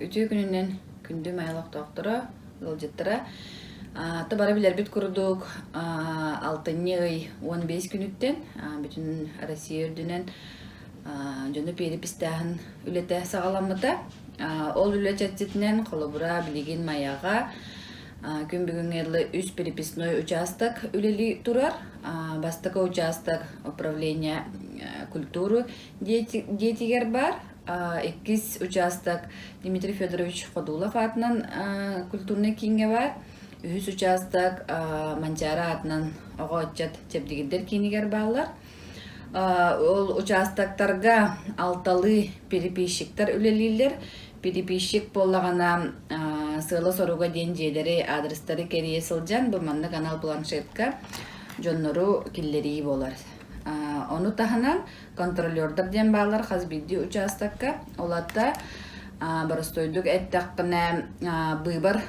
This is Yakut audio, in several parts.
Үтүө күнүнэн күндү Майа олохтоохторо, ыалдьыттара. То бары билэрбит курдук, алтынньы ый 15 күнүттэн бүтүн Россия үрдүнэн дьону перепистааһын үлэтэ саҕаламмыта. Ол үлэ чэрчитинэн, холобура, билигин Майаҕа күн бүгүҥҥэ дылы үс переписной учаастак үлэлии турар. Бастакы учаастак управление культуры дьиэтигэр баар. Иккис учаастак Дмитрий Федорович Ходулов аатынан культурнай кииҥҥэ баар. Үһүс учаастак Манчаары аатынан оҕо ыччат чэбдигирдэр киинигэр бааллар. Ол учаастактарга алталыы переписчиктар үлэлииллэр. Переписчик буоллаҕына сыала-соруга диэн дьиэлэри, адрестары кэрийэ сылдьан бу маннык анал планшетка дьоннору киллэрии буолар. Ону таһынан контролердар диэн бааллар хас биирдии учаастакка. Ол аата боростуойдук эттэххинэ быыбар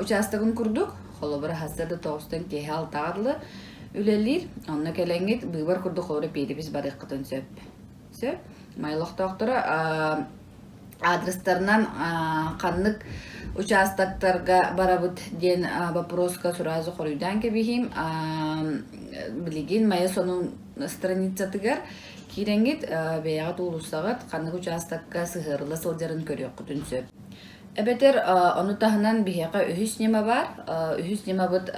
учаастагын курдук, холобура хасса да тоҕустан киэһэ алтаҕа дылы үлэлиир. Онно кэлэҥҥит быыбар курдук холобура перепись барыаххытын сөп. Сөп. Май олохтоохторо адрестарынан ханнык участоктарга барабыт диэн вопроска сразу хоруйдаан кэбиһиим. Билигин Майа сонун страницатыгар киирэҥҥит бэйэҕит уулуссаҕыт ханнык учаастакка сыһыарылла сылдьарын көрүөххүтүн сөп. Эбэтэр ону таһынан биһиэхэ үһүс ньыма баар. Үһүс ньымабыт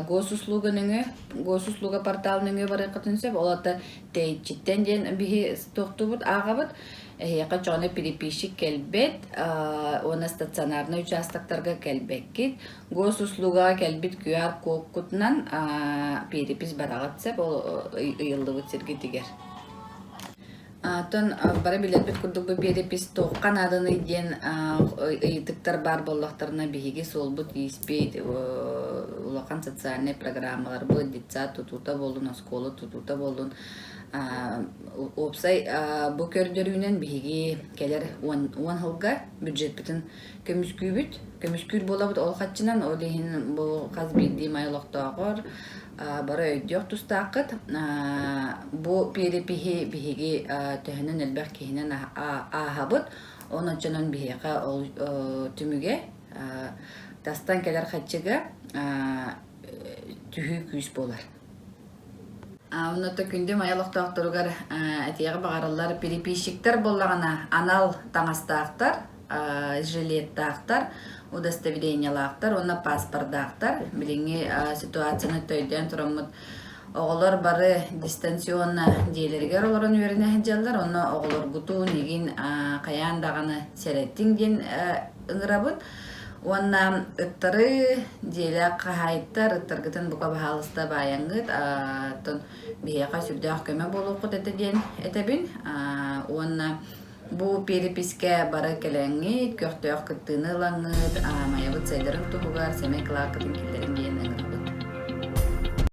госуслуга нөҥүө, госуслуга портал нөҥүө барыаххытын сөп. Ол аата тэйиччиттэн диэн биһи туохтуубут, ааҕабыт. Эһиэхэ чоҕуна переписчик кэлбэт уонна стационарнай участоктарга кэлбэккит. Госуслугаҕа кэлбит QR-кодкутунан перепись бараҕыт сөп, ол ыйыллыбыт сиргитигэр. Оттон бары билэрбит курдук бу перепись туохха нааданый диэн ыйытыктар баар буоллахтарына биһиги суолбут-ииспит, улахан социальнай программаларбыт, детсад тутуута буоллун, оскуола тутуута буоллун, уопсай бу көрдөрүүнэн биһиги кэлэр уон сылга бюджеппытын көмүскүүбүт, көмүскүүр буолабыт ол хаччынан, ол иһин бу хас биирдии май олохтооҕор бары өйдүөх тустааххыт. Бу перепиһи биһиги төһөнөн элбэх киһинэн ааһабыт, онон оччонон биһиэхэ ол түмүгэ тастан кэлэр хаччыга түһүү күүс буолар. Онно күндү Майа олохтоохторугар этиэҕи баҕараллар переписчиктэр буоллаҕына анал таҥастаахтар, жилеттаахтар, удостоверениелаахтар уонна паспордаахтар. Билиҥҥи ситуацияны өйдөөн тураммыт оҕолор бары дистанционно дьиэлэригэр олорон үөрэнэ сылдьаллар. Онно оҕолоргутун игин хайаан даҕаны сэрэттиҥ диэн ыҥырабын. Уонна ыттары дьиэлээх хаһаайыттар ыттаргытын бука баһаалыста баайаҥҥыт, оттон биһиэхэ сүрдээх көмө буолуоххут этэ диэн этэбин. Уонна бу перепискэ бары кэлэҥҥит, көхтөөх кыттыыны ылаҥҥыт, Майабыт сайдарын туһугар сэмэй кылааккытын киллэриҥ диэн ыҥырабын.